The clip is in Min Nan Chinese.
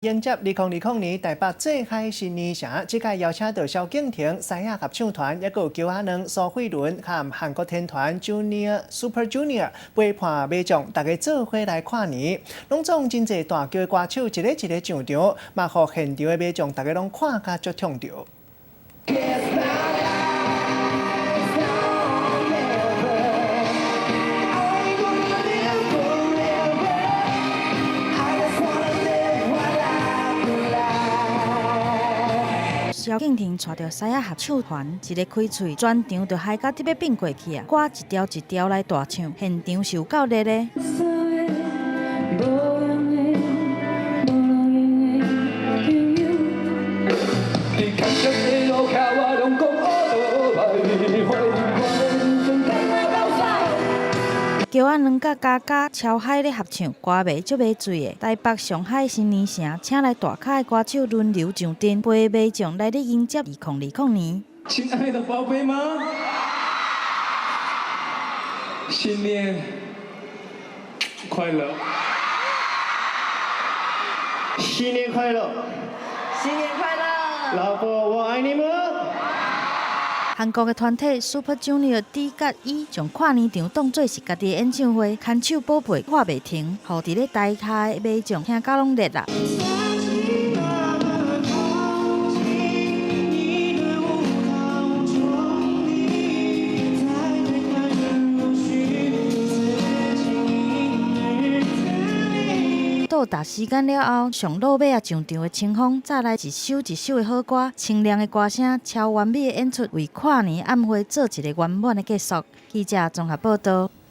迎接2020年台北做海新年城，這屆邀請到蕭敬騰、獅仔合唱團，抑閣有喬仔卵、蘇慧倫佮韓國天團 Junior Super Junior 陪伴民眾，大家做伙來跨年。攏總真濟大轎的歌手一个一个上場，嘛予現場的民眾大家攏看甲足痛著。 It's my life, now never. I ain't gonna live forever. I just wanna live while I'm alive. 蕭敬騰帶著獅仔合唱團，一个開喙，全場就嗨甲得欲變過去啊！歌一條一條來大唱，現場是有夠熱的。無用的，無路用的朋友。佇坎坷的路跤，我攏講烏倒來，歡歡甲我鬥屎。喬仔卵佮嘉嘉超嗨咧合唱，歌迷足迷醉的。台北上海新年城請來大咖的歌手輪流上陣，陪民眾來咧迎接2020年。親愛的寶貝們，新年快樂！新年快樂！新年快樂！老婆，我愛你們。韓國的團體 Super Junior D佮 E 將跨年場當做是家己的演唱會，牽手寶貝看袂停，予佇咧台下的民眾聽甲攏熱啦。那麼靠近，你對我好中意，在最快的如許，此情日子裡。到達時間了後，上落尾仔上場的清風，再來一首一首的好歌，清亮的歌聲，超完美的演出，為跨年晚會做一个圓滿的結束。記者綜合報道。